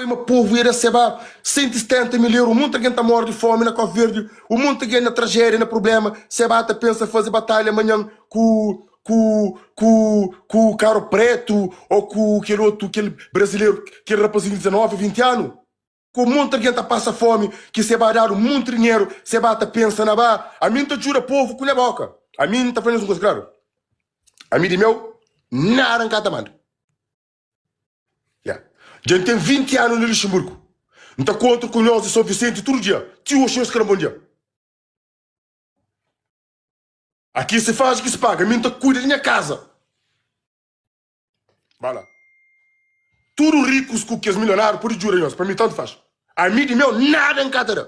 Oi ma povu ia da seba 170 mil euro, munta gen ta mori di fomi na Cabo Verde, un monti gen na tragédia, na problema, seba ta pensa faze batalha manhan ku ku ku ku karo preto ou ku kel otu kel brasileiro, kel rapazinho di 19, 20 anu. Ku monti algen ta pasa fomi ki seba dadu munti dinheru, seba ta pensa na ba, ami nta djuda povu ku nha boka. Ami nta fla nhos un kuza klaru, ami di meu nada nka ta manda. Ya. Dja N ten 20 anu na Luxemburgu. N ta kontra ku nhos di Son Visenti tudu dia. Ti oxi nhos ka da-m bon dia. Aki se faz ki se paga. Mi N ta kuida di nha kaza. Ba la. Tudu rikus ku kes milionáriu pode djuda nhos. Pa mi tantu faz. Ami di meu nada N ka ta da.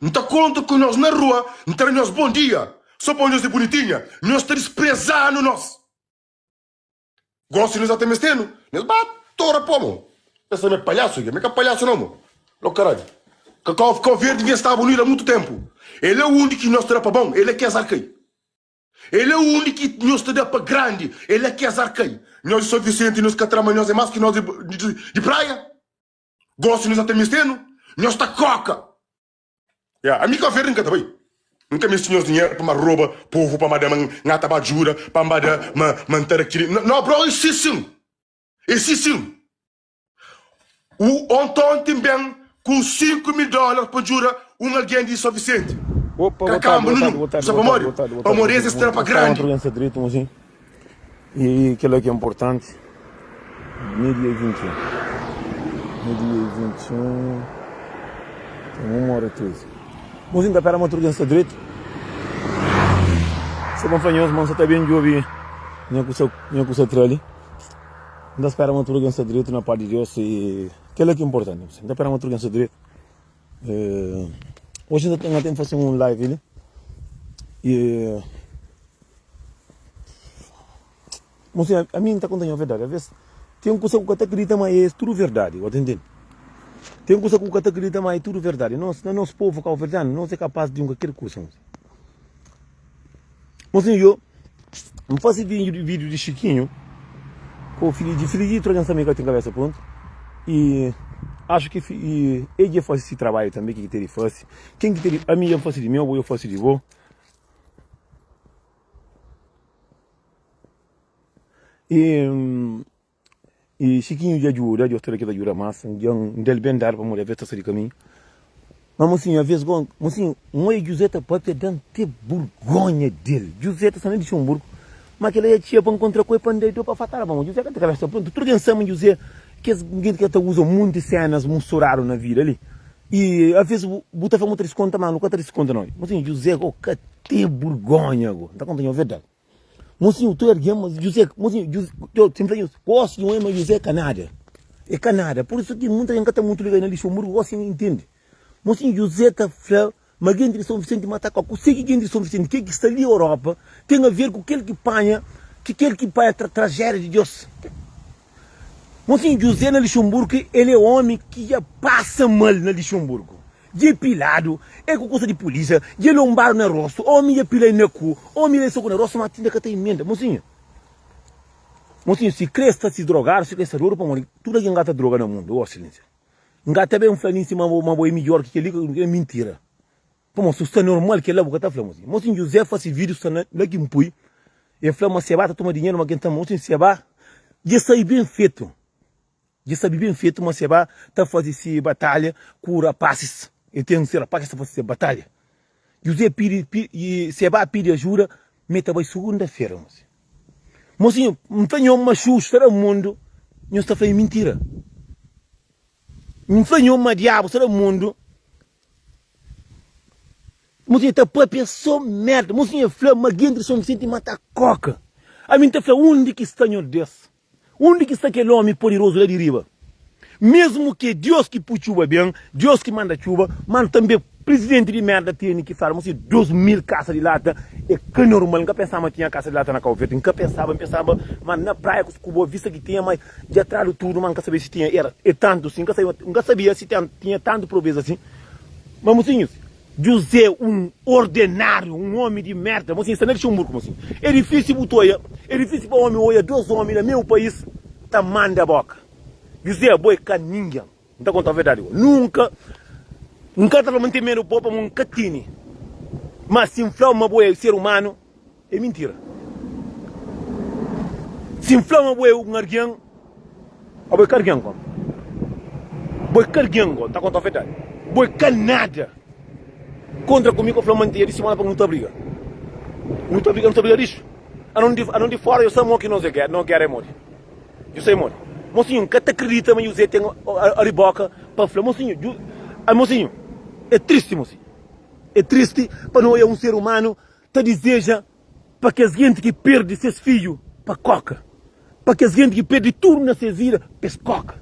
N ta kontra ku nhos na rua, N ta da nhos bon dia. So pa nhos é bunitinha, nhos ta dispreza-nu nos. Gosi nos ata mestenu, nhos ba tora pó mo. Pensa ma é palhasu ke? Mi ka palhasu nau mo. Lo karadju. Ka Kau Kau Verdi devia staba unidu a mutu tempu. El é undi ki nhos ta da pa bon, el é kes arkai. El é undi ki nhos ta da pa grandi, el é kes arkai. Nhos di Son Visenti nhos ka tra ma nhos é mas ki nos di, di, di praia. Gosi nhos ata mestenu, nhos ta koka. Ya, ami Kau Verdi N ka ta bai. N ka meste nhos dinheru pa ma roba povu, pa ma da ma N ta ba djuda, pa N ba da ma ma N ta da kili. No, bro, e si sin. E si sin. U ontonti N ben ku 5 mil dólar pa djuda un algen di Son Visenti. Opa, Ka boa tarde, kamba boa tarde, nunhu. boa tarde, Sa boa tarde, pamodi? boa tarde, boa tarde, Pamodi es boa es tra pa tarde. Spera grandi. ma tudu sta dretu, mozinho. E kel-la ki é inportanti, mi dia 21, mi dia 21, ten uma óra 13. Mozinho ta pera ma tudu ken sta dretu. Sô pa N fla nhos ma N sa ta ben djobe nha kusa, nha kusa tra li. N ta spera ma tudu ken sta dretu na pas di Deus e kel-la ki é inportanti. N ta pera ma tudu ken sta dretu. Oji N ta ten fase un live li e. Mosinha, ami N ta konta nho verdadi, aves ten kusa ku ka ta kridita ma é tudu verdadi, bo ta intende? Ten kusa ku ka ta kridita ma é tudu verdadi. Nos, na nos povu kauverdianu, nos é kapas di un kalker kusa, mosinha. Mosinha, yo N fasi vídiu di Xikinhu ku Filidji. Filidji tudu algen sabe ma el ka ten kabesa prontu i axu ki el dja fasi si trabadju tanbe ki el ten di fasi. Ken ki ten di, ami dja N fasi di meu, bo dja fasi di bo. E Xikinhu dja djuda, Deus ta da ki ta djuda mas. Dja N da-l ben dadu pamodi aves ta sai di kaminhu. Ma mosinhu, aves go, mosinhu, N oia Djuzé ta papia, da-m te burgonha del. Djuzé ta sta na Lixonburgu, ma kel-la dja txia pa N kontra ku el pa N da-l do pa fatada pamodi Djuzé ka ten kabesa prontu. Tudu algen sabe ma Djuzé kes algen ki ta uza munti senas musturadu na vida li. I aves bu ta fla ma bu ta diskonta, ma nu ka ta diskonta nau. Mosinhu, Djuzé go ka ten burgonha go. N ta konta nho verdadi. Mosinhu, tu ergen, mas José, mosinhu, José, eu sempre falo isso, gosto de um mas José é canada. É canada. Por isso que muita gente tá muito ligada na Luxemburgo, gosta de entende. Mosinhu, José tá fla, mas gente de São Vicente mata com sei que gente de São Vicente, que que está ali Europa, tem a ver com aquele que panha, que aquele que panha tra tragédia de Deus. Mosinhu, José na Luxemburgo, ele é homem que já passa mal na Luxemburgo. Dja é piladu, é ku kusa di pulisia, dja é lonbadu na rostu, omi dja pila-i na ku, omi da-i soku na rostu, ma tinda ka ta imenda. Mosinhu, mosinhu, si kre sta si drogadu, si kre sta dodu, pamodi tudu algen ka ta droga na mundu, ó silensia. N ka ta ben fla nin si ma bo, ma bo é midjor ki kel-li, é mintira. Pamodi su sta normal kel-la bu ka ta fla, mosinhu. Mosinhu, Juzé fase vídiu sta na la ki N pui, el fla ma Seba ta toma dinheru, ma ken ta, mosinhu, Seba dja sai ben fetu. Dja sabe ben fetu ma Seba ta faze se batalha ku rapasis. El ten se rapasis ta faze se batalha. Juzé pidi, pi, Seba pidi ajuda, ma el ta bai sugunda-fera, mosinhu. Mosinhu, N fla nho ma Xu sta na mundu, nho sta fla é mintira. N fla nho ma diabu sta na mundu, Mosinha ta papia so merda. Mosinha fla ma genti di Son Visenti mata koka. Ami N ta fla undi ki sta Nhordes? Undi ki sta kel omi poderozu la di riba? Mesmu ki é Dios ki pui txuba ben, Dios ki manda txuba, ma tanbe prizidenti di merda tene ki fla ma si 2000 kasa di lata é ka normal. N ka pensaba ma tinha kasa di lata na Kau Verdi. N ka pensaba, N pensaba ma na praia ku Boa Vista ki tinha, ma dja tradu tudu, ma N ka sabia si tinha era é tantu si. N ka sabia, N ka sabia si tinha tantu pobreza si. Ma mosinhus, José un ordenário, un omi di merda, mosinhus sta na Luxemburgo, mosinhus. É difícil bu ta oia, é difícil pa omi oia dos omi na mesmu país ta manda boka. José, abo é ka ningen. N ta konta verdadi go. Nunka N ka ta fla ma N ten medu bo pamodi N ka tene. Ma si N fla-u ma bo é ser umanu, é mintira. Si N fla-u ma bo é un argen, abo é ka argen go. Bo é ka argen go, N ta konta-u verdadi. Bo é ka nada. Kontra ku mi ku fla ma N ten di simana pa nu ta briga. Nu ta briga, nu ta briga rixu. Anon di, anon di fora yo sa mo ki nos é gera, nos gera é modi. Yo sa é modi. Mosinhu, N ka ta kridita ma Juzé ten riboka pa fla, Mosinhu, Ju, ai mosinhu, é tristi mosinhu. É tristi pa no oia un ser umanu ta dizeja pa kes genti ki perdi ses fidju pa koka, pa kes genti ki perdi tudu na ses vida pa es koka.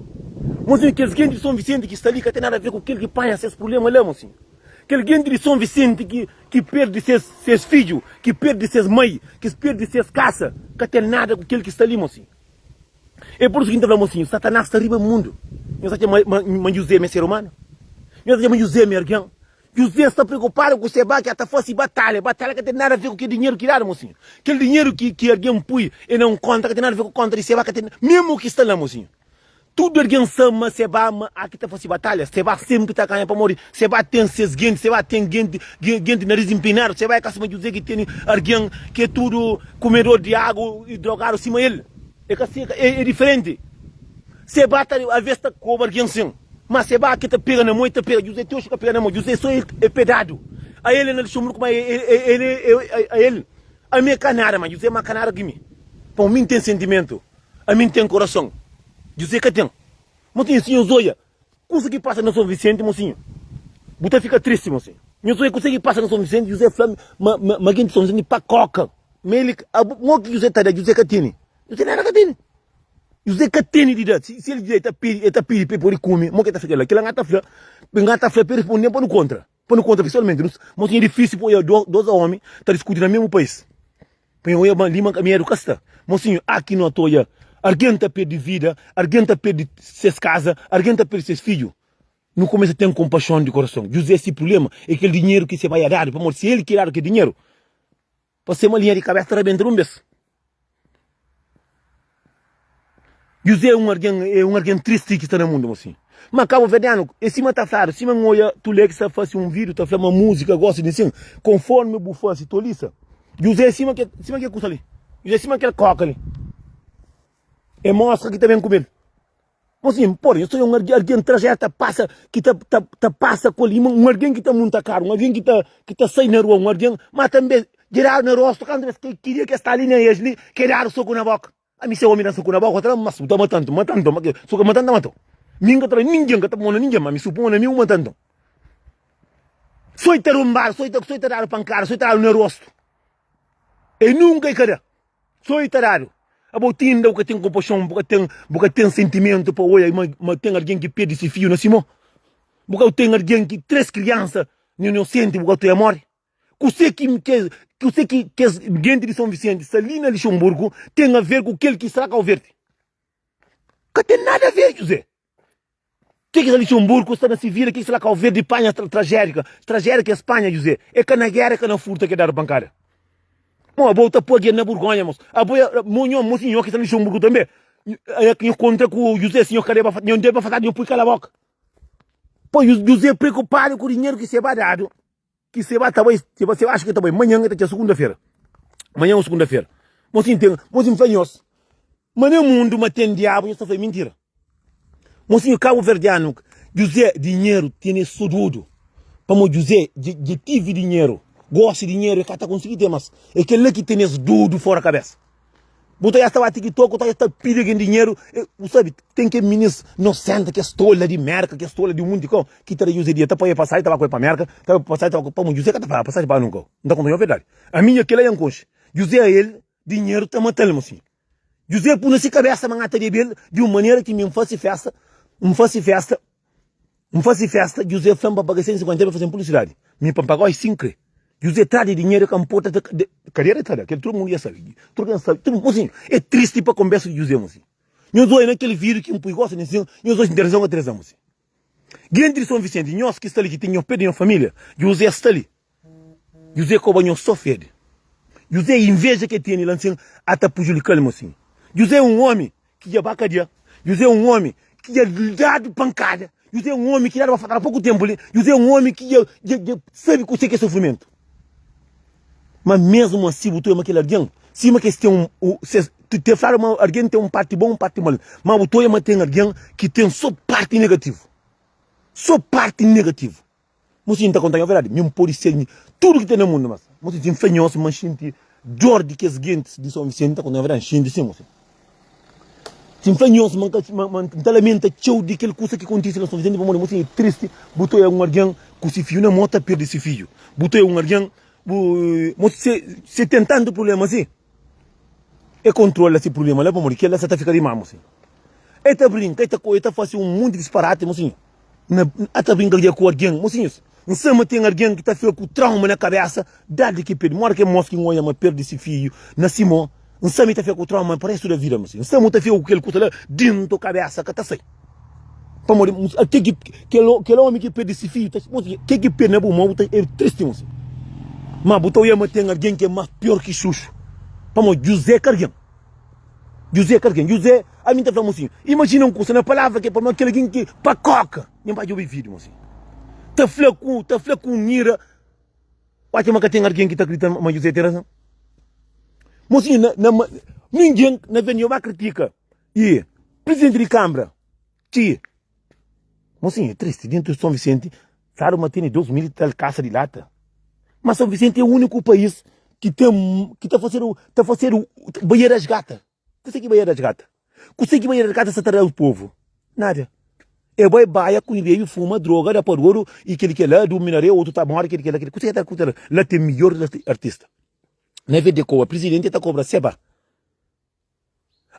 Mosinhu, kes genti di Son Visenti ki sta li ka ten nada a ver ku kel ki panha ses prublema la, mosinhu. Kel genti di Son Visenti ki ki perdi ses ses fidju, ki perdi ses mai, ki perdi ses kasa, ka ten nada ku kel ki sta li, mosinhu. É pur isu ki N ta fla, mosinhu, Satanás sta riba mundu. Nhos atxa ma ma ma Juzé ma é ser umanu? Nhos atxa ma Juzé ma é algen? Juzé sta preokupadu ku se ba ki el ta fase batalha. Batalha ka ten nada a ver ku kel dinheru ki dadu, mosinhu. Kel dinheru ki ki algen pui e na un konta ka ten nada a ver ku konta di Seba, ka ten memu ki sta la, mosinhu. Tudu algen sabe ma Seba ma a ki ta fase batalha. Seba senpri ta ganha pamodi Seba ten ses genti, Seba ten genti genti naris inpinadu. Seba é ka sima Juzé ki tene algen ki é tudu kumedor di agu i drogadu sima el. É ka si, é diferenti. Seba ta alves ta koba algen sin. Ma seba ki ta pega na mo, i ta pega José ti oxi ka pega na mo José so é pedadu a el é na Luxemburgo ma el é a el ami é ka nada ma José ma ka nada ki mi pamo mi n ten sentimentu ami n ten korason José ka ten mosinhu si nhos oia kusa ki pasa na São Vicente mosinhu bu ta fika tristi mosinhu nhos oia kusa ki pasa na São Vicente José fla ma ma ma genti São Vicente pa koka ma el mo ki José ta da José ka tene José nada ka tene. José ka tene di da. Si el dja, el ta pidi, el ta pidi pa el pode kume. Mo ke ta fla kel-la? Kel-la nga ta fla, nga ta fla pa el responde-m pa nu kontra. Pa nu kontra pesoalmenti. Nu, mo tinha difísil pa oja dos omi ta diskuti na mesmu país. Pa nha oja ma li ma medu ka sta. Mosinhu, aki no ta oja algen ta perdi vida, algen ta perdi ses kaza, algen ta perdi ses fidju. Nu kumesa ten konpaxon di korason. José si prublema é kel dinheru ki se bai dadu, pamodi si el ki dadu kel dinheru, Pa se malinha di kabesa ta rabenta di un bes. José é un argen, é un argen tristi ki sta na mundu mosinhu. Ma kabuverdianu é sima ta fladu, sima N oia Tulex ta fase un vídiu ta fla ma múzika gosi di nsin, konformi bu fase tolisa. José é sima ke, sima ke kusa li. José é sima kel koka li. É moska ki ta ben kume-l. Mosinhu, pode, eu sou un algen trajétu ta pasa, ki ta, ta, ta pasa ku el, un algen ki ta munta karu, un algen ki ta, ki ta sai na rua, un algen, ma tanbe dja dadu na rostu, kantu bes ki dia ki es sta li na es li, ki dadu soku na boka. Ami se omi da soku na boka, ta mas, bu ta matan, matan, nton, soku matan ta matau. Mi N ka ta da ningen, N ka ta pô na ningen, ma mi si bu pô na mi, bu matan nton. Soi ta rumbadu, soi ta, soi ta dadu pankada, soi ta dadu na rostu. E nunka e ka da. So i ta dadu. Abo ti inda bu ka ten konpaxon, bu ka ten, bu ka ten sentimentu pa oja ma, ma ten algen ki perdi si fiju na si mon. Bu ka ten algen ki tres kriansa inosenti bu ka toia mori. Kuse ki kes, kuse ki kes genti di Son Visenti sta li na Lixonburgu ten a ver ku kel ki sta la Kau Verdi? Ka ten nada a ver, José. Ke ki sta Luxemburgo sta na si vida, ke ki sta la Cabo Verde panha tragédia, tragédia ke es panha José, é ka na guerra, é ka na furta ke dadu pancada. Mo abo ta poi na burgonha mos. Abo é mo nho, mo sinhor ki sta na Luxemburgo tambe. É ki nho kontra ku José, sinhor ka deba, nho deba fatadu, nho pui kala boka. Po José preocupado ku dinheiro ki seba dadu. Ki seba ta bai, seba seba acha ki ta bai manhan, e ta txia sugunda-fera. Manhan ou sugunda-fera. Mosinhu ten, mosinhu fla nhos, ma na mundu ma ten diabu, nhos ta fla é mintira. Mosinhu kabuverdianu, Djuzé dinheru tene so dudu. Pamo Djuzé dja tivi dinheru, gosi dinheru e ka ta konsigi ten mas. É kel-la ki tene es dudu fora kabesa. Bu ta esta ba tiktok, bu ta esta pidi algen dinheru, bu sabi, ten ke minis nosenta, kes tola di Merka, kes tola di un munti kau, ki ta da José dia, ta poi pasai, ta ba ku el pa Merka, ta ba pasai, ta ba ku, pamo José ka ta paga pasai pa nunka, N ta konta nho verdadi. Ami nha kila nha N konxe. José a el, dinheru ta matal, mosinhu. José pui na si kabesa ma N ta debe el di un manera ki mi N fasi festa, N fasi festa, N fase festa, Djuzé fla-m pa paga 150 pa faze-m publisidadi. Mi pa N paga oji sin kre. Djuzé tra di dinheru ka nporta ta kadera el ta da, kel tudu mundu dja sabe. Tudu algen sabe, tudu mosinhu. É tristi pa konbersa di Djuzé mosinhu. Nhos odja na kel vídiu ki N pui gosi ninsin, nhos odja si N ten razon o ka ten razon mosinhu. Genti di Son Visenti, nhos ki sta li ki ten nhos perde nhos família, Djuzé sta li. Djuzé koba nhos so fede. Djuzé inveja ke tene la nsin ata pujulika-l mosinhu. Djuzé é un omi ki dja ba kadia. Djuzé é un omi ki dja dadu pankada. Juzé é un ómi ki dadu bafatada poku ténpu li. Juzé é un ómi ki dja, dja, dja sabe kuse ki é sufrimentu. Ma mésmu asi bu ta odja ma kel algen, sima ki es ten un, u, ses, te fladu ma algen ten un párti bon, un párti mal. Ma bu ta odja ma ten algen ki ten sô párti negativu. Sô párti negativu. Mosinhu, N ta konta nho verdadi, mi N pode ser tudu ki ten na mundu, mas, mosinhu, si N fla nho ma N xinti dor di kes gentis di Son Visenti, N ta konta nho verdadi, N xinti sin, mosinhu. Si N fla nho ma N ka, ma N ta lamenta txeu di kel kusa ki kontise na Son Visenti, pamodi, mosinhu, é tristi bu ta oja un algen ku si fidju na mô ta perde si fidju, bu ta oja un algen, bu, mosinhu, se ten tantu prubléma si. E kontrola si prublema la pamodi kel la sa ta fika di má mosinhu. E ta brinka, e ta e ta fasi un monti disparati mosinhu. Na a ta brinka dja ku algen mosinhus. N sa ma ten algen ki ta fika ku trauma na kabesa dadi ki perde. Mora ke mos ki N oja ma perde si fiju na si mo, N sa ma e ta fika ku trauma pa restu da vida mosinhu. N sa ma u ta fika ku kel kusa la dintu kabesa ka ta sai. Pamodi ke ki kel kel omi ki perde si fiju ta mosi ke ki perde na bu mon bu ta é tristi mosi. Ma bu ta oia ma ten algen ki é mas pior ki xuxu. Pamodi Juzé ka algen. Juzé ka algen. Juzé, ami ta fla mosinhu, imajina un kusa na palavra ke pa kel algen ki pa koka, nha ba djobe video mosinhu. Ta fla ku ta fla ku un ira, atxa ma ka ten algen ki ta kridita ma Juzé ten razon. Mosinhu na na ningen na veni yo ba kritika. E presidente di kambra txi Mosinhu é tristi dentu di Son Visenti fladu ma tene 2 mil i tal kasa di lata ma Son Visenti é uniku pais ki ten ki ta fasedu ta fasedu baia das gata kuse ki baia das gata kuse ki baia das gata sa ta da povu nada e bai baia ku bebe fuma droga da pa dodu i keli kela durmi na rea otu ta mori keli kela kuse ki ta kuse la ten midjor artista na vez de kobra presidenti ta kobra seba.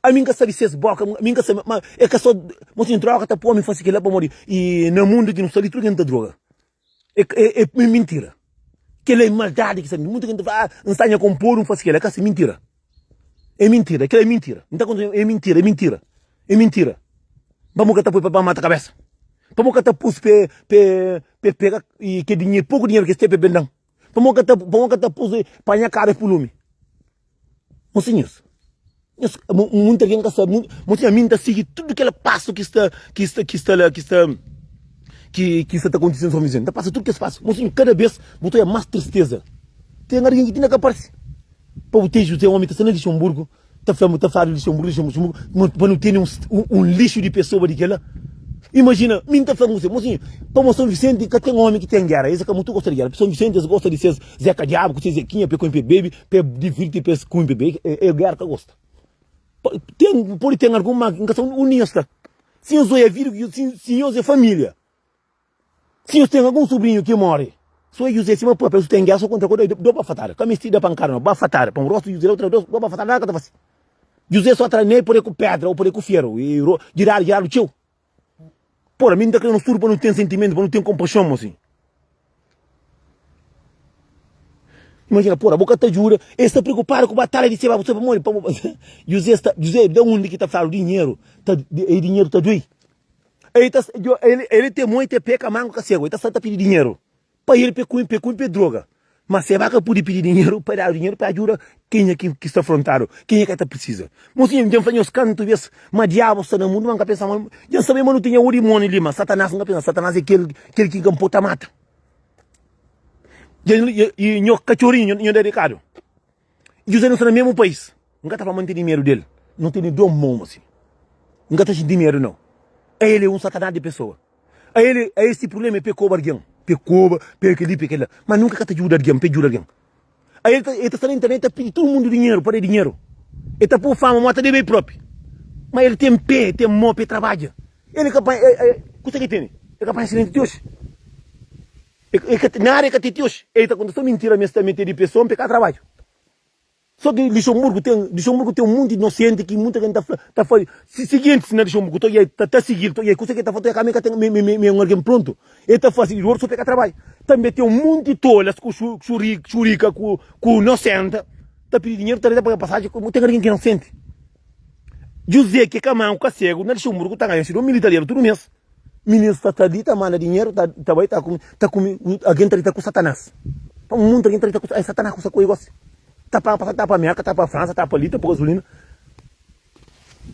Ami N ka sabe ses boka, ami N ka sabe, ma é ka so, mosinhu, droga ta pô-mi fase kel-la pamodi i na mundu ki nu sta li tudu algen ta droga. É, é, é mintira. Kel-la é maldadi ki sta mi. Mutu algen ta fla, ah, N sta nha konpodu, N fase kel-la. É ka si, mintira. É mintira, kel-la é mintira. N ta konta, é mintira, é mintira, é mintira. Pamodi ka ta poi pa ba mata kabesa? Pamodi ka ta pus pe, pe, pe pega i kel dinheru, poku dinheru ki es ten pe benda-m? Pamodi ka ta, pamodi ka ta pus panha kara i pui lumi? Mosinhus, nhos, munta algen ka sabe, mosinhus, ami N ta sigi tudu kel pasu ki sta, ki sta, ki sta la, ki sta, ki, ki sta ta kontise na São Vicente. N ta pasa tudu kes pasu. Mosinhus, kada bes bu ta oja mas tristeza. Ten algen ki tinha ka parse. Pa bu ten José, omi ta sta na Lixemburgu, ta fla, ta fladu Lixemburgu, Lixemburgu, Lixemburgu, pa nu tene un, un lixu di pesoa di kela. Imajina, mi N ta fla ku mosinhu, pamo São Vicente ka ten omi ki ten gera, es ka mutu gosta di gera. São Vicente es gosta di ses Zé ka diabu ku se Zequinha pe kume pe bebe, pe divirti pe kume pe bebe, e gera ka gosta. Ten, pode ten algun ma N ka sabe undi nhos sta. Si nhos oia vida, si nhos é familia, si nhos ten algun sobrinhu ki more, so é José sima pape, su ten gera so kontra ku do bafatada, ka misti da pankada no, bafatada, pamo rostu di José la otra do bafatada nada ka ta fasi. José so atra nel pode ku pedra ou pode ku fieru, e giradu giradu txeu. Pora, mi N ta kre nos tudu pa nu ten sentimentu, pa nu ten konpaxon, mosinhu. Imajina, pora, bo ka ta djuda, el sta preokupadu ku batalha di seba, bu sabe pamodi? Pamodi José sta, José da undi ki ta fladu dinheru, ta, e dinheru ta dui. El ta, el, el ten mon, el ten pé, ka mangu, ka segu, el ta sta ta pidi dinheru. Pa el pe kume, pe kume, pe droga. Ma seba ka pudi pidi dinheru pa dadu dinheru pa ajuda kenha ki, ki sta afrontadu, kenha ka ta precisa. Mosinhu, dja N fla nhos kantu bes ma diabu sta na mundu, ma N ka pensa ma, dja N sabe ma nu tinha o dimoniu li, ma Satanás N ka pensa, Satanás é kel, kel ki ka N pode ta mata. Dja, i nho katxorinhu, nho da rekadu. José nu sta na mesmu país. N ka ta fla ma N tene medu del. Nu tene dos mon, mosinhu. N ka ta xinti medu nau. El é un satanás di pesoa. A el, a esse problema é pe koba algen, pe koba, pe kel-li, pe kel-la. Ma nunka ka ta djuda algen, pe djuda algen. A el ta, el ta sta na internet ta pidi tudu mundu dinheru, pa da dinheru. El ta pô fama, ma ta debe el propi. Ma el ten pé, el ten mô pe trabadja. El ka panha, el, el, kusa ki el tene? El ka panha asidenti ti oji. El, el ka, nada el ka ten ti oji. El ta konta so mintira ma el sta mete di peson pe ka trabadju. So ki Luxemburgo ten, Luxemburgo ten un monti di inosenti ki munta gente ta fla, ta fla si siguintis na Luxemburgo to ta ta sigil, to kusa ki ta fla to ka mi ka ten mi mi mi un algen prontu. E ta fasi di so pe ka trabadja. Tambe ten un monti tolas ku xuri xurika ku ku inosenta ta pidi dinheru ta paga pasaji ku ten algen ki inosenti. José ki ka manku ka segu na Luxemburgo ta ganha si do mil italianu tudu mes. Mininus ta ta li ta manda dinheru ta ta bai ta kume ta kume algen ta li ta ku satanas pa mundu algen ta li ta ku ay satanas kusa ku gosi ta paga pa ta pa merka ta pa fransa ta pa li ta pa gasolina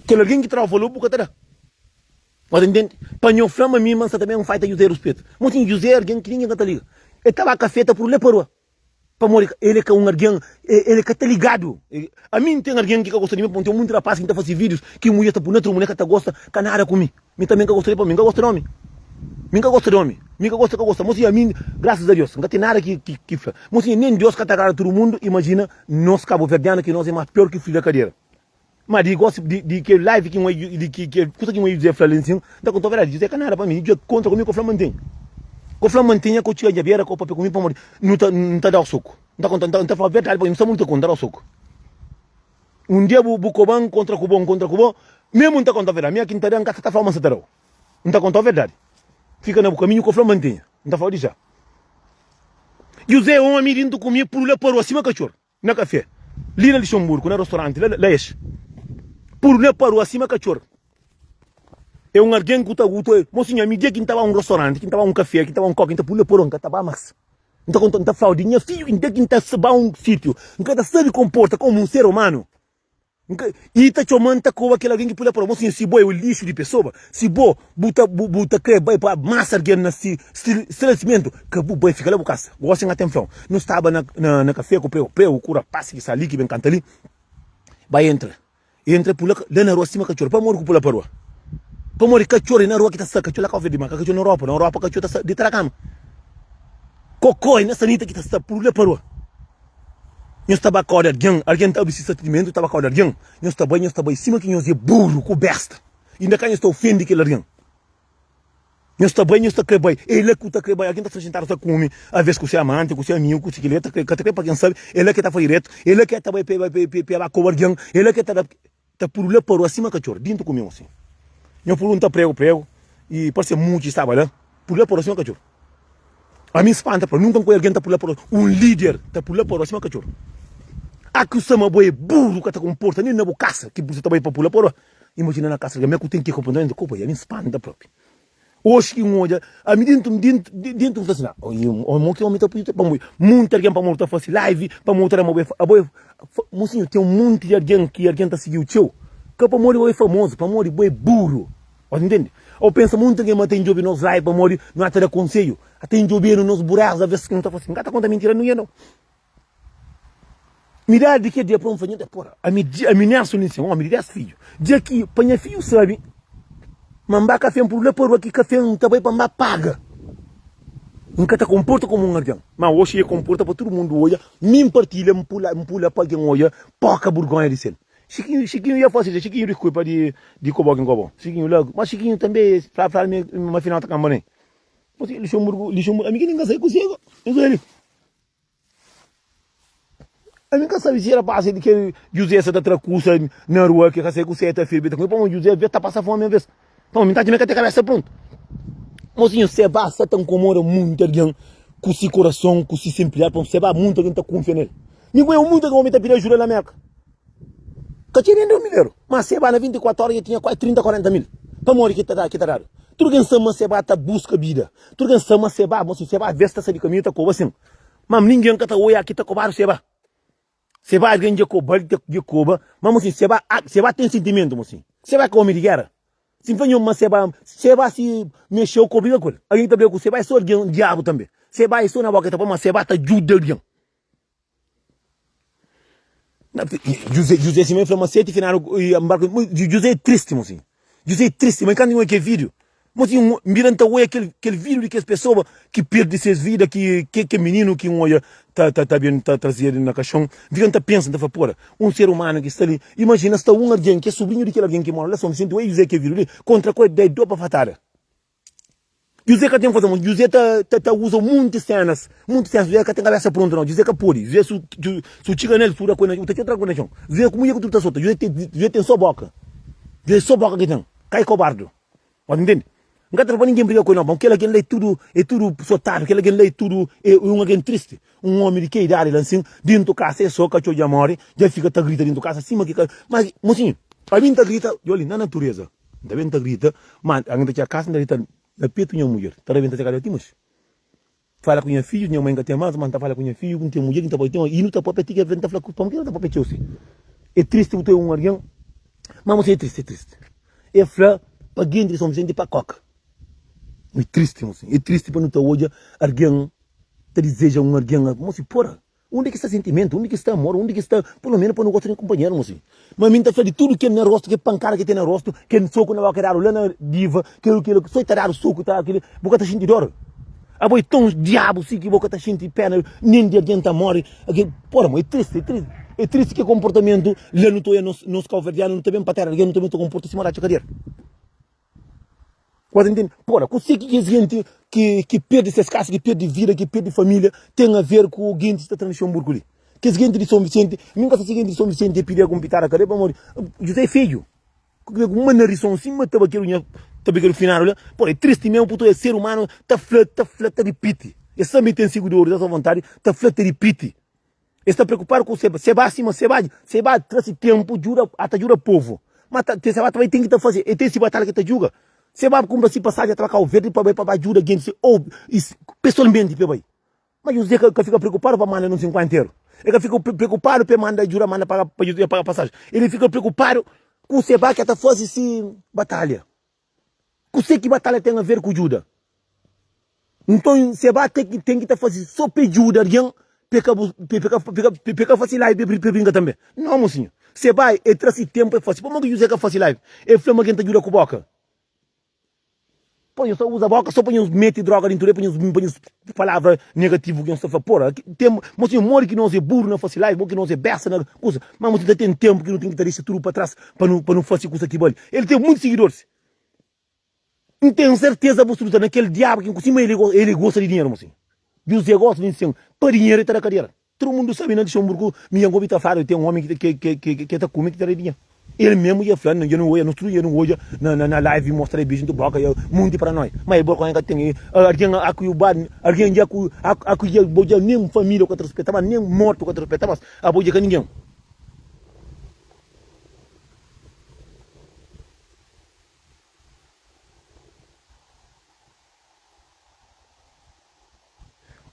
kel algen ki trau valor bu ka ta da. Bo ta ntende? Pa nho fla ma mi ma N sta ta ben faita Juzé ruspetu. Mosinhu, Juzé é algen ki ningen ka ta liga. El ta ba kafé ta puru la pa rua. Pamodi el é ka un algen, el é ka ta ligadu. Ami N ten algen ki ka gosta di mi, pamodi ten monti rapaz ki N ta fase vídius ki mudjer ta pui na tru, mulher ka ta gosta ka nada ku mi. Mi tanbe N ka gosta di el, pamodi mi N ka gosta di omi. Mi N ka gosta di omi. Mi ka gosta, ka gosta. Mosinhu, ami, grasas a Deus, N ka ten nada ki ki fla. Mosinhu, nen Deus ka ta agrada tudu mundu, imajina nos kabuverdianu ki nos é más pior ki fri da kadera. Ma di gosi di di kel live ki N di ki kel kusa ki N José fla li nsin, N ta konta verdadi, José ka nada pa mi, José kontra ku mi, ko fla mantenha. Ko fla mantenha, ko txiga nha bera, ko papia ku mi pamodi nu ta N ta dau soku. N ta konta, N ta fla verdadi pa mi, N sta mutu ta konta, N ta dau soku. Un dia bu bu koba-m kontra ku bo, N kontra ku bo, mesmu N ta konta verdadi, mi aki N ta da, N ka sa ta fla ma N sa ta dau. N ta konta verdadi. Fika na bu kaminhu, ko fla mantenha. N ta fla di ja. José omi dintu ku mi, puru la parua sima katxor. Na kafé, li na Luxemburgo, na restaurante la, la es puru na parua sima katxor. É un argen ku ta guta, mosinha, ami dia ki N ta ba un restaurante, ki N ta ba un kafé, ki N ta ba un koki, N ta puru na parua, N ka ta ba mas. N ta konta, N ta flau di nha fidju ki dia ki N ta ba un sitiu, N ka ta sabi konporta komu un ser umanu. N ka, i ta txoma-m, ta koba kel algen ki pula pa Mosinhu, si bo é un lixu di pesoba, si bo bu ta bu bu ta kre bai pa masa algen na si stalesimentu, ka bu bai, fika la bu kasa. Gosi N ka ten fla-u. Nu staba na na na kafé ku preu preu ku rapasi ki sta li ki ben kanta li, bai entra. Entra pula la na rua sima katxor. Pamodi ku pula pa rua? Pamodi katxor é na rua ki ta sta, katxor la Kau Verdi, ma ka katxor na Europa, na Europa katxor ta sta dita na kama. Kokó é na sanita ki ta sta pula pa rua. Nhos ta ba kóde algen, algen ta abri si satimentu, ta ba kóde algen. Nhos ta bai, nhos ta bai sima ki nhos é buru ku besta. Inda ka nhos ta ofende kel algen. Nhos ta bai, nhos ta kre bai. É la ku ta kre bai. Algen ta sta xintadu ta kume, aves ku se amanti, ku se amigu, ku si kel-li, ta kre, ka ta kre pa ken sabe. É la ke ta fai retu, é la ke ta bai pa pa ba koba algen, é la ke ta da. Ta pudu la parua sima katxor dintu ku mi osi. Nho pudu nta pregu pregu i parse mutxi staba la pudu la parua sima katxor. Ami n spanta pa nunka n koi algen ta pudu la parua un lider ta pudu la parua sima katxor. A ku sta ma bo e buru ka ta konporta nen na bu kasa ki bu sa ta bai pa pudu la parua. Imajina na kasa di algen me ku ten ki konportamentu ku bai ami n spanta propi. Oxi ki N odja, ami dentu, dentu, dentu N fla si, Mo ki omi ta pui pa Munti algen pamodi ta fasi live, pamodi ta da ma bo é, abo é, mosinhu, ten un monti di algen ki algen ta sigiu txeu, ka pamodi bo é famozu, pamodi bo é buru. Bo ta ntende? Ô pensa munti algen ma ta djobe nos live pamodi no ta da konsedju, ta djobe-nu nos bureza aves ki no ta fasi. N ka ta konta mintira ninguém nau. Mi dadu di kel dia pa N fla, Nha Deus, pora, ami, ami Nelson li nsin, omi di des fidju. Dia ki pa nha fidju sabi ma N ba kafé, N puru la pa rua ki kafé N ta bai pa N ba paga. N ka ta konporta komu un algen. Ma oxi e konporta pa tudu mundu odja, mi N partilha, N pula, N pula pa algen odja, poka burgonha di sel. Xikinhu, Xikinhu ia fasi dja, Xikinhu diskulpa di, di kobau ki N kobau. Xikinhu la, ma Xikinhu tanbe fla, fla mi ma final ta kanba ne. Luxemburgu, Luxemburgu, ami ki nin ka sai ku sego, N sai li. Ami ka sabe si era pasa di kel José sa ta tra kusa na rua ki ka sai ku seta firbi ta kume pamodi José aves ta pasa fomi aves. Pamodi mi ta atxa ma el ka ten kabesa prontu. Mosinhu Seba sa ta nkomoda munti algen ku si korason, ku si simplidadi pamodi Seba munti algen ta kunfia nel. Mi ku el munti algen omi ta pidi ajuda na Merka. Ka txeu nen 2 mil euro. Ma Seba na 24 ora dja tinha kuazi 30, 40 mil. Pamodi ki ta da ki ta dadu. Tudu algen sa ma Seba ta buska bida. Tudu algen sa ma Seba, mosinhu Seba aves ta sai di kaminhu ta koba sin. Ma ningen ka ta oia ki ta kobadu seba. Seba algen dja koba-l, dja koba. Ma mosin, seba, seba ten sentimentu, mosin. Seba ka omi di gera. Si N fla nho ma seba, seba si mexeu ko briga ku el. Algen ki ta briga ku seba é so algen diabu tanbe. Seba é so na boka ki ta fla, ma seba ta djuda algen. José, José sima el fla ma seti final José é tristi mosinhu. José é tristi, ma kantu N oia kel vídiu, mosinhu N bira N ta oia kel kel vídiu di kes pesoa ki perde ses vida, ki ke kel mininu ki N oia ta ta ta ben ta trazedu na kaxon, N fika N ta pensa, N ta fla, pora, un ser umanu ki sta li, imajina sta un algen ki é subrinhu di kel algen ki mora la Son Visenti, oia José kel vídiu li, kontra ku el da el do pa fatada. José ka ten forsa mo José ta ta ta usa munti senas munti senas José ka ten kabesa prontu nau José ka podi José su su su txiga nel su da ku el na u ta txeu tranku na txon José ku mudjer ku tudu ta sota José ten José ten so boka José so boka ki ten ka e kobardu bo ta ntende N ka ta fla pa ningen briga ku el nau pamodi kel algen la e tudu e tudu sotadu kel algen la e tudu e un algen tristi un omi di ke idadi la nsin dintu kasa e so katxo dja mori dja fika ta grita dintu kasa sima ki ka ma mosinhu ami N ta grita djoli na natureza. N ta ben ta grita, ma algen ta txega kasa, N ta grita na petu nha mudjer, ta rebenta se kabésa ti manxi. Fala ku nha fidjus, nha mai ka ten mas, ma N ta fala ku nha fidju, ku N ten mudjer, ki N ta poi ten, i nu ta papia ti ki N ta fla ku, pamodi ki nu ta papia txeu si? É tristi bu ta un algen, ma mostra é tristi, é tristi. E fla. Pa genti di São Vicente pa koka. É tristi mosi, é tristi pa nu ta odja argen ta dizeja un argen mosi pora. Undi ki sta sentimentu, undi ki sta amor, undi ki sta pelo menu pa nu gosta di kunpanheru mosi. Ma mi nta fla di tudu kel na rostu, kel pankada ki ten na rostu, kel soku na boka ki dadu la na diva, kel kel so ta dadu soku ta kel bu ka ta xinti dor. Abo é ton diabu si ki bo ka ta xinti pena nen di algen ta mori. Pora mo é tristi, é tristi, é tristi ke konportamentu la nu ta oia nos nos kauverdianu nu ta ben pa tera di algen nu ta ben ta konporta sima ratxa kadera. Bo ta ntende? Pora, kuse ki kes jenti ki ki perde ses kasa, ki perde vida, ki perde familia ten a ver ku gentis ki ta tra Luxemburgo li? Kes genti di Son Vicente, mi N ka sa si genti di Son Vicente e pidi algun pitada kade pamodi José é fedju. Ku uma narison sima tabakeru nha tabakeru finadu la. Pora, é tristi mesmu puto é ser umanu ta fla, ta fla, ta ripiti. Es sabe mi ten siguidoris, es avontadi, ta fla, ta ripiti. Es sta preokupadu ku seba. Seba sima seba, seba tra si tempu djuda, a ta djuda povu. Ma ta, seba ta bai ten ki ta fasi, e ten si batalha ki ta juga. Seba kumpra si pasaji ta ba Kau Verdi pa bai pa ba djuda gentis ou pesoalmenti pa bai. Ma José ka, ka fika preokupadu pa manda nun sinkuanteru. E ka fika preokupadu pa manda djuda manda paga pa José paga pasaji. Ele fika preokupadu ku seba ki ta fasi si batalha. Kuse ki batalha ten a ver ku djuda? Nton, Seba ten ki ten ki ta fase so pa e djuda algen, pa e ka pa e ka fase live pa e brinka tanbe? Nau, mosinhu. Seba e tra si tenpu e fase. Pamodi ki Juzé ka fase live? E fla ma algen ta djuda ku boka. Pô, nhos ta uza boka so pa nhos mete droga dintu del, pa nhos pa nhos palavra negativu ki nhos ta fla. Pora, tem, mosinhu, modi ki nos é buru na fase live, modi ki nos é besta na kusa, ma mosinhu ta ten tenpu ki nu ten ki ta dexa tudu pa tras pa nu pa nu fase kusa ki bali. El ten muitu sigidoris. N ten serteza absoluta na kel diabu ki sima el el gosta di dinheru mosinhu. José gosta di nsin pa dinheru el ta da kadera. Tudu mundu sabi na Luxemburgu mi dja N obi ta fladu ten omi ki ki ki ta kume ki ta da dinheru. El mesmu dja fla dja nu oja nos tudu dja nu oja na na live mostra el biju ntu boka ya munti paranoi. Ma el borgonha ka ten algin aku ba algin dja ku aku dja bo dja nen familia ka ta rispeta mas nen mortu ka ta rispeta mas abo dja ka ningen.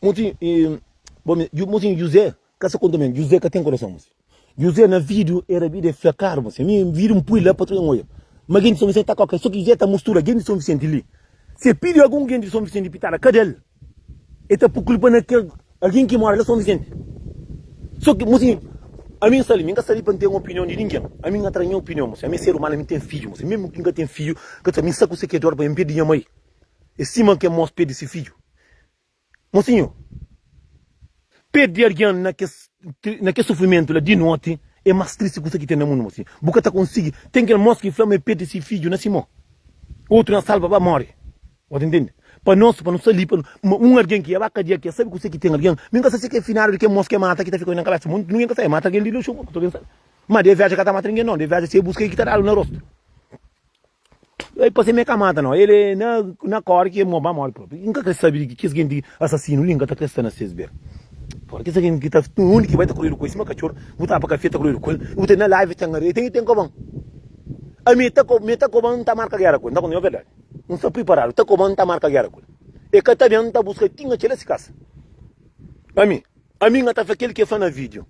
Mosinhu José ka sa konta mesmu, José ka ten korason mosinhu. José na video era bida e fla klaru mosinhu, mi video N pui la pa tudu oia ma genti di Son Visenti ta koka, so ki José ta mustura genti di Son Visenti li. Se pidi algun genti di Son Visenti pitada kada el. E ta pu kulpa na kel algin ki mora la Son Visenti. So ki, mosinhu, ami N sta li, mi N ka sta li pa N ten opinion di ningen. Ami N ka tra nha opinion, mosinhu. Ami é ser umanu, ami N ten fidju, mosinhu. Mesmu ki N ka ten fidju, ka ta, mi N sa kuse ki é dor pa mi perde nha mai. É sima ke mos perde si fidju. Mosinhu, perde algen na kes, na kes sufrimentu la di noti é mas tristi kusa ki ten na mundu, mosinhu. Bu ka ta konsigi. Ten kel mos ki fla ma el perde si fidju na si mo. Otu na salva ba more. Bo ta intende? Pa nos, pa nu sta li, pa nu, un algen ki ya ba kadia ki ya sabe kuse ki ten algen, mi N ka sa si ke finadu di ke mos ke mata ki ta fika na kabesa. Monti ningen ka sabe, mata algen di Luxemburgo, tudu algen sabe. Ma de viaja ka ta mata ningen no, de viaja si e buska e ki ta dadu na rostu. Ei pa si me ka mata no, el e na na kori ki e mo ba mori propi. N ka kre sabe di kes genti asasinu li, N ka ta kre sta na ses bera. Fora kes algen ki ta undi ki bai ta koredu ku el sima katxor, bu ta ba pa kafe ta koredu ku el, bu ta na live ten areia, ten ten koban. Ami ta mi ta koban N ta marka gera ku el, N ta konta nho verdadi. N sta priparadu, ta koba N ta marka gera ku el. E ka ta ben, N ta buska tinha txela si kasa. Ami, ami N ka ta fla kel ki e fla na video.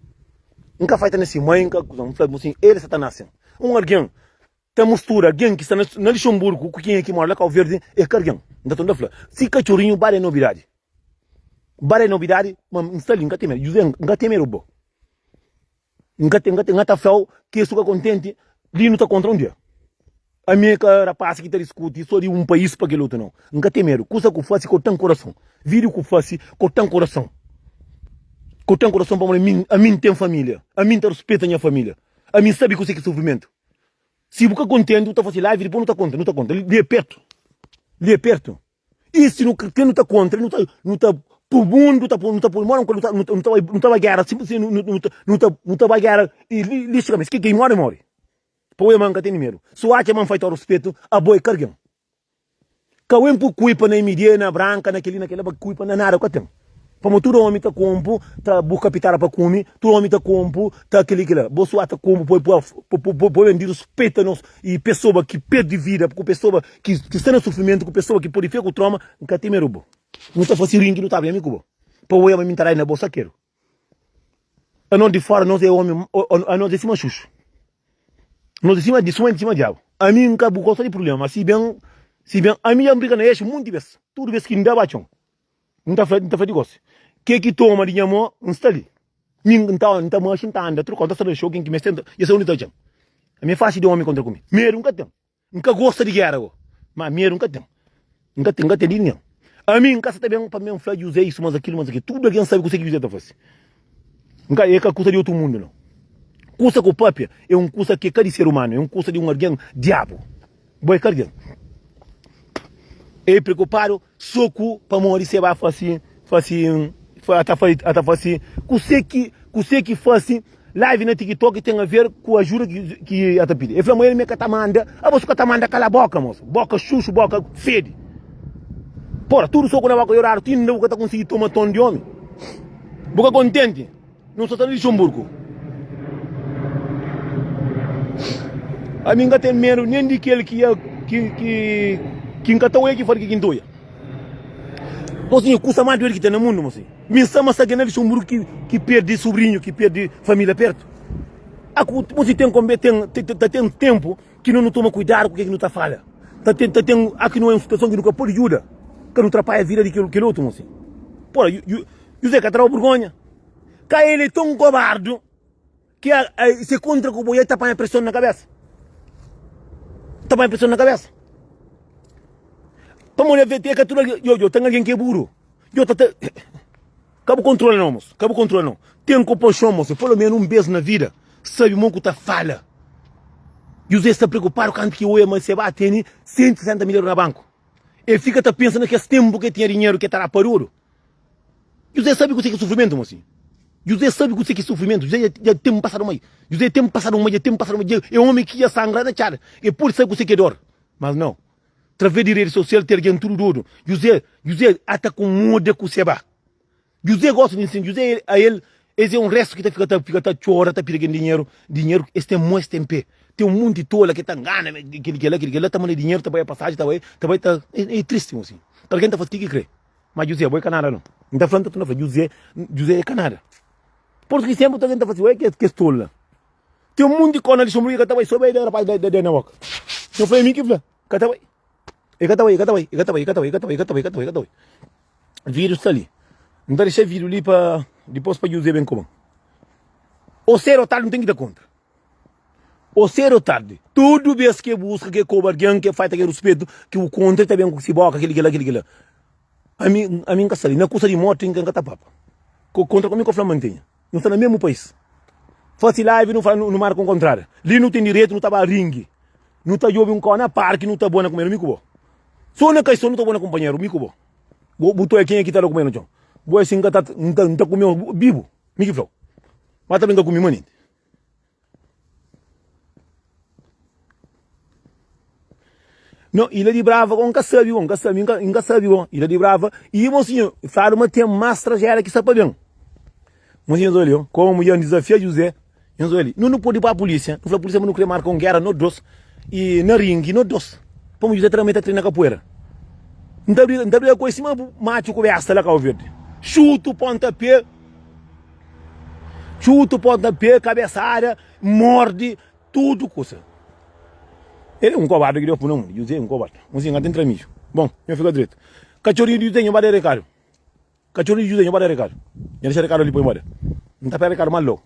N ka faita na si mai, N ka kuza, N fla sin, el sta ta nase. Un algen ta mustura algen ki sta na na Luxemburgo ku kenha ki mora la Kau Verdi, e ka algen. N ta torna fla, si katxorinhu ba da nobidadi, ba da nobidadi, ma N sta li, N ka ten medu. José, N ka ten medu bo. N ka ten, N ka ta fla-u ki es fika kontenti, li nu ta kontra un dia. Ami é ka rapaz ki ta diskuti so di un país pa kel otu, nau. N ka ten medu. Kusa ku fasi korta-m korason. Vídiu ku fasi korta-m korason. Korta-m korason pamodi ami, ami N ten família. Ami N ta ruspeta nha família. Ami N sabe kuse ki sufrimentu. Si bu ka kontenti, bu ta fasi live, dipôs nu ta konta, nu ta konta. Li é pertu. Li é pertu. I si nu ke nu ta kontra, nu ta nu ta pu mundu ta pu nu ta pu mora nu ta nu ta bai nu ta bai gera si si nu nu ta nu ta nu ta bai gera i li li xika mes ke ke mori mori pa oi man ka tene medu su atxa man faita ruspetu abo e ka algen ka wen pu kuipa na imidie na branka na keli na kela ba kuipa na nada ka ten Pamodi tudu omi ta konpu ta buska pitara pa kume, tudu omi ta konpu ta keli kila. Bo sua ta konpu poi poi poi ben di ruspeta nos i pesoba ki perdi vida, ku pesoba ki ki sta na sufrimentu, ku pesoba ki podi fika ku troma, N ka ten medu bo. Nu ta fasi ringi nu ta abri ami ku bo. Pa oia ma mi N ta dai na bo sakeru. Anos di fora nos e omi anos e sima xuxu. Nos é sima di suma sima diabu. Ami N ka bu gosta di prublema, ma si ben si ben ami dja N brika na eixu munti bes. Tudu bes ki N da ba txon, N ta fla N ta fla di gosi, ke ki toma di nha mo, N sta li. Mi N ta N ta maxi N ta anda truka, N ta sta na xou ken ki meste N ta dja sa undi ta odja-m. Ami é faxi di omi kontra ku mi. Medu N ka ten. N ka gosta di géra go, má medu N ka ten. N ka ten, N ka ten di ningen. Ami N ka sa ta ben pa mi N fla Juzé isu, mas akilu, mas akilu. Tudu algen sabe kuse ki Juzé ta fase. N ka, e ka kusa di otu mundu, nau. Kusa ku papia é un kusa ki ka di ser umanu, é un kusa di un algen diabu. Bo é ka algen. E preokupadu so ku pamodi se ba fase, fase, ata ata fase kuse ki, kuse ki fase Live na TikTok ten a ver ku ajuda ki a ta pidi. El fla ma el me ka ta manda. Abo su ka ta manda kala boka moço. Boka xuxu, boka fedi. Porra, tudu soku na boka yoradu ti inda bu ka ta konsigi toma ton di omi. Bu ka kontenti? Nu sta ta na Luxemburgo. Ami N ka ten medu nen di kel ki ki ki ki N ka ta oia ki fala ki ki N ta oia. Mocinho, kusa más duel ki ten na mundu, mocinho. Mi sta ma sta ke na Luxemburgo ki ki perdi sobrinho, ki perdi família perto. A ku mosi ten konbe ten ta ten tempo ki no no toma kuidadu ku ke ki no ta fala. Ta ten ta ten a ki no é un situason ki no ka podi djuda, ka no trapaia vida di kel kel otu mosi. Pora José ka traba burgonha. Ka el é ton kobardu ki a a se kontra ku bo e ta panha preson na kabesa. Ta panha preson na kabesa. Pamodi e ka tudu algen, yo ten algen ki é buru. Yo ta ta Ka bu kontrola nau moço, ka bu kontrola nau. Ten konpaxon moço, pelo menu un bes na vida, sabi mo ku ta fala. José sta preokupadu kantu ki oia ma Seba tene 160 mil euro na banku. El fika ta pensa na kes tempu ke tinha dinheru ke ta da parudu. José sabi kuse ki sufrimentu mocinho. José sabi kuse ki sufrimentu. José dja ten pasadu mai. José ten pasadu mai, dja ten pasadu mai. É omi ki dja sangra na txada. El pode sabi kuse ki é dor. Mas nau. Traves di redi sosial ten algen tudu dodu. José, José ata ku muda ku seba. José gosta di ensina. José a el, es é un restu ki ta fika ta fika ta txora, ta pidi algen dinheru, dinheru, es ten mo, es ten pé. Ten un monti tola ki ta ngana, kili kela, kili kela, ta manda dinheru, ta bai a pasaji, ta bai, ta bai ta, é, é tristi mosi. Algen ta fasi ki ki kre. Ma José, abo é ka nada no. N ta fla, N ta torna fla, José, José é ka nada. Purki senpri algen ta fasi, ué, kes tolu la. Ten un monti kó na Luxemburgo ki ka ta bai, so bai da rapaz da da na boka. Nho fla, é mi ki fla, ka ta bai. E ka ta bai, e ka ta bai, e ka ta bai, e ka ta bai, e ka ta bai, e ka ta bai, e ka ta bai, e ka ta bai. Vídeo sta li. N ta dexa vídeo li pa dipôs pa José ben koba-m. Ô sedu ô tardi nu ten ki da konta. Ô sedu ô tardi, tudu bes ki e buska, ki e koba algen, ki e falta kel ruspetu, ki bu kontra, e ta ben ku si boka, kili kila, kili kila. Ami, ami N ka sabe. Na kusa di morti N ka ta papa. Kontra ku mi ka fla mantenha. Nu sta na mesmu país. Fasi live nu fala nu marka un kontrada. Li nu ten direitu nu ta ba ringi. Nu ta djobi un kó na parki nu ta bona kumeru mi ku bo. So na kaixon nu ta bona kunpanheru mi ku bo. Bo bu toia kenha ki ta da kume na txon. Bo é si nka ta nta kume bibu mi ki flau. Ma ta brinka ku mi manenti. No, Ilha di Brava go, N ka sabi go, N ka sabi, N ka sabi go, Ilha di Brava, i mosinhu, fladu ma ten mas trajédia ki sta pa ben. Mosinhu nhos oli, komu dja N dizafia Juzé, nhos oli, no nu pode ba pulísia, nu fla pulísia ma nu kre marka un géra no dos, i na ringi no dos, pamodi Juzé ta ta trena kapuera. N ta briga, N ta briga ku el sima matxu ku besta la Kau Verdi, xutu, pontapé, xutu, pontapé, kabesada, morde, Tudu kusa. El é un kobardu ki Deus pui na mundu. Juzé é un kobardu. Un sin ka ten tramiju. Bon, nho fika dretu. Katxorinhu di Juzé, nho ba da rekadu. Katxorinhu di Juzé, nho ba da rekadu. Nho dexa rekadu li pa nho ba da. N ta pega rekadu mal logu.